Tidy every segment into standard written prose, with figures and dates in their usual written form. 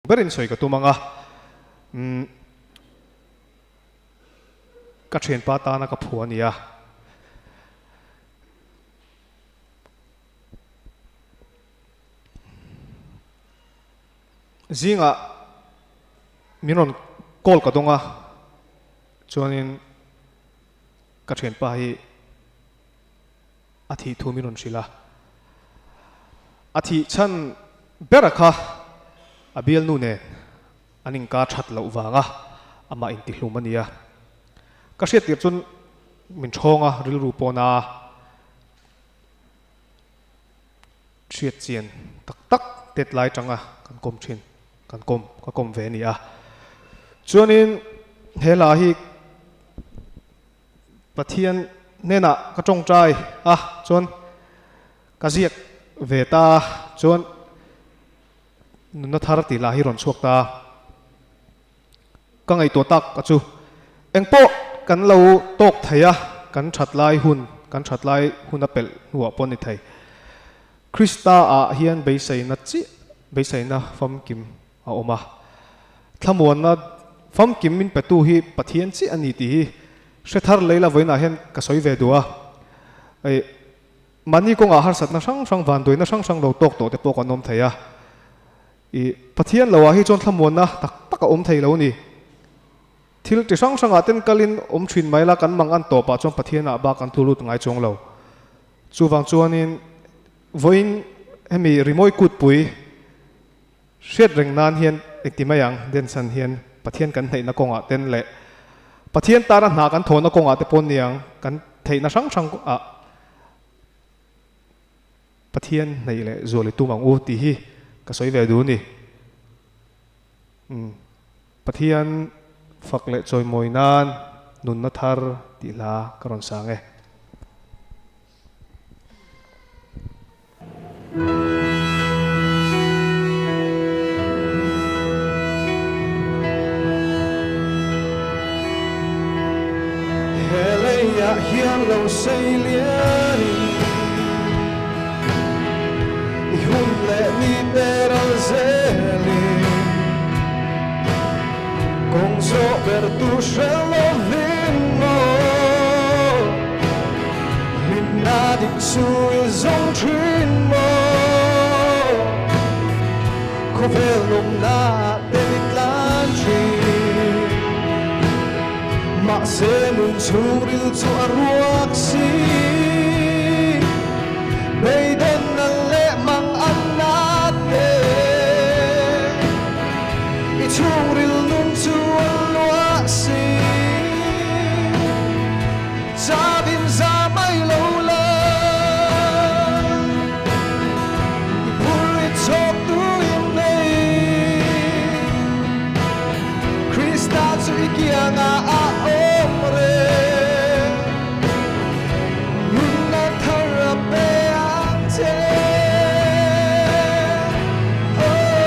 Berin sawi ka tum ang a, umm ka thianpa tana ka phu a ni a. Zingah min rawn call ka dawng a, chuanin ka thianpa hi a thih thu min rawn hrilh a. A thih chhan bera kha a bialnu nen an inkar that loh vanga amah intihlum a ni a. Ka hriat tir chuan min thawng a, rilru pawna hriat chian tak tak tet lai tanga kan kawm thin, kan kawm, ka kawm ve a ni a. Chuanin he hla hi Pathian hnenah ka tawngtai a, chuan ka ziak ve ta a, chuan nunna thar tih lah hi rawn chhuak ta a. Ka ngaihtuah tak a chu engpawh kan lo tawk thei a, kan that lai hun, kan that lai hun a pelh hnuah pawh a ni thei. Krista ah hian beiseina chiah, beiseina famkim a awm a. Thlamuanna famkim min petu hi Pathian chiah a ni tih hi hre thar lei la vawiinah hian ka sawi ve duh a. Ei, mahni kawngah harsatna hrang hrang, vanduaina hrang hrang lo tawk tawh te pawh kan awm thei a. I Pathian loah hi chuan thlamuanna tak tak a awm thei lo ni. Thil ti hrang hrangah ten kalin awm thin mai la kan mang an tawpah chuan Pathianah bak an tlu lut ngai chuang lo. Chuvang chuanin vawiin hemi rimawi kutpui Hriat reng nan hian engti mai ang, Denson hian Pathian kan hneihna kawngah ten leh Pathian tana hna kan thawhna kawngah te pawh niang kan theihna hrang hrang ah Pathian hneih leh zual i tum ang u tih hi ka sawi ve duh ni. Umm Pathian fak leh chawimawi nan nunna thar tih hla ka rawn sang e. He leiah hian lo sei lianin i hun leh ni te ral zelin kawng zawh ber tur hre lovin maw. Hlimna dik chu i zawng thin maw? Khawvel nawmna te i tlan thin. Mahse nun chhungril chu a ruak si. Beidawnna leh mang an na te. I chhungril nun chu a luah si. Chavin za mai lo la, i phur i chawk tu in nei. Krista chu i kiangah a awm reng, nunna thar a pe ang che. Oh,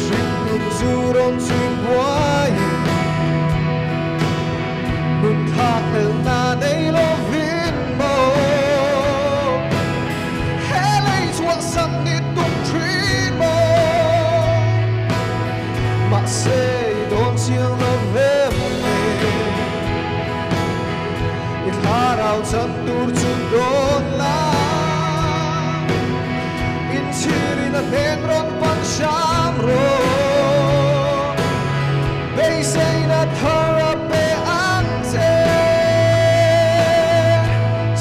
Hringnun chu rawn chhui buaiin Nun thlak helna nei lovin maw He lei chhuahsan ni tum thin maw Mahse i dawn chiang lo ve mawni I thlarau chan tur chu dawn la Inchhirin a hnen rawn pan hram rawh. Beiseina thar a pe ang che.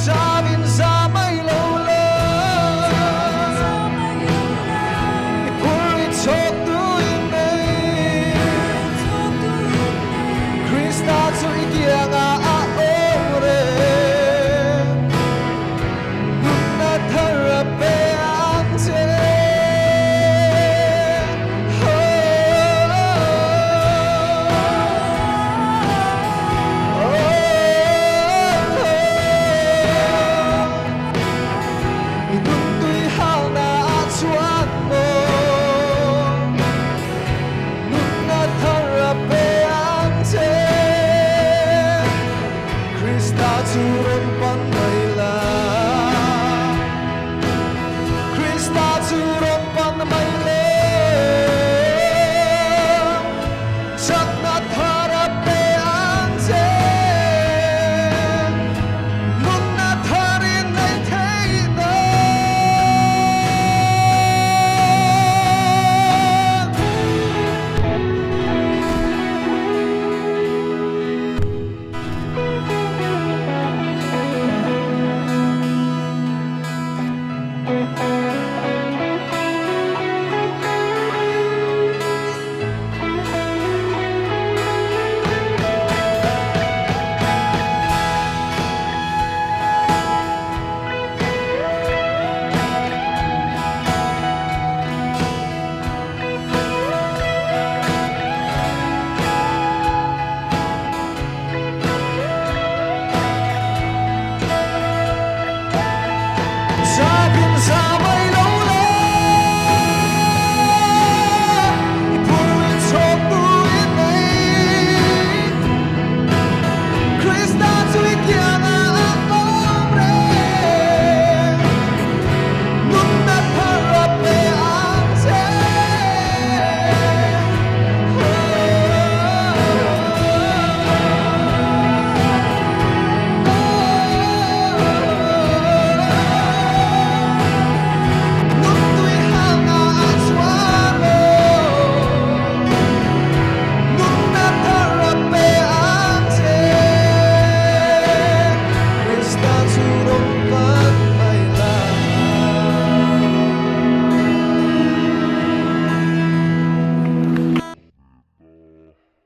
Chavin za mai lo la. I phur i chawk tuin nei. Krista chu i kiangah.